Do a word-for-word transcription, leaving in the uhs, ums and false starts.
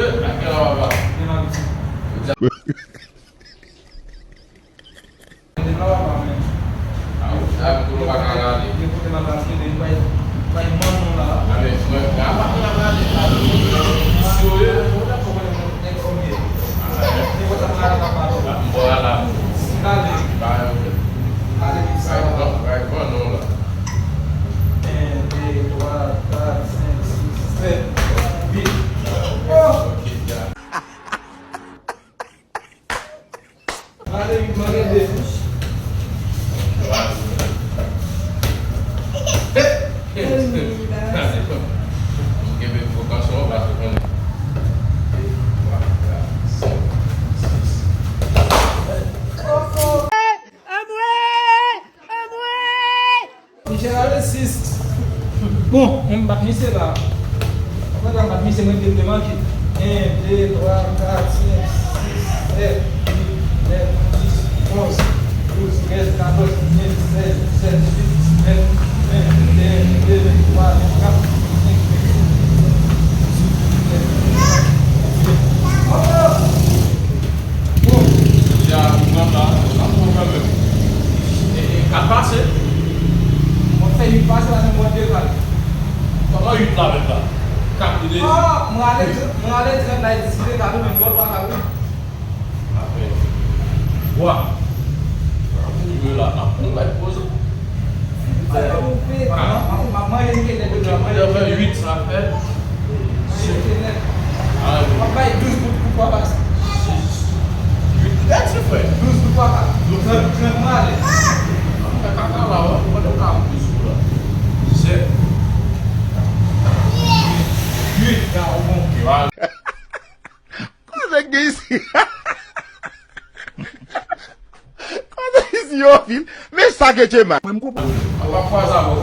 Gen la papa. Gen la piti. Gen la papa, men. Ah, ou sa, pou nou pa ka rale. Gen kote m ap rale, men bay, bay manman la. Ah, men, mwen, mwen pa konn ap rale, pa konn. Misye, yo, yo, yo, yo, nèg kòm yo. Ah, men. Gen kote m rale, papa. Ah, m bò a la. Rale. Ba yo. Rale vit sa. Bay, bay, bay, non, la. En, de, twa, kat, senk, sis, sèt, uit. Oh! Mande uit, mande de. Kenbe prekosyon, paske konnen. Anmwey! Anmwey! Michel ale sis. Bon, mwen m bat misye la. Mwen la m bat misye, mwen te vle manke. En, de, twa, kat, senk, sis, sèt, uit, nèf, dis, onz, douz, trèz, katòz, kenz, sèz, disèt, dizuit, diznèf, ven, venteyen, venntde, venntwa, vennkat, vennsenk, vennsis, vennsenk, vennsenk, vennsenk, vennsenk. Bon, jodi a, ou pran la, ou nan bon kanmenm. E, e, kat pase. Mwen fè uit pase la, se mwen de kat. Kòman uit la menm la? Kat li deja. Oh, mwen ale, mwen ale trant la, e dis ki te kat, ou menm bò twa kat, wi. Apre. Wa. Apre, yo la, n ap pran bay poze. Mwen manje m kenèt depi mwen manje. Depi uit sa fè. Manje m kenèt. Ah, wi. Mwen bay douz goud pou twa pase. Uit tèt se frè. Douz goud pou twa pase. Douz goud. Trant, trant mwen ale. Mwen fè kaka la, wè. Mwen te ka plis ou la. Jè. Uit, ga ou bon. Kote k gen isi? Kote isi yo vin? Men sa ke Tchema. Mwen m konprann. Apa kwa sa bon.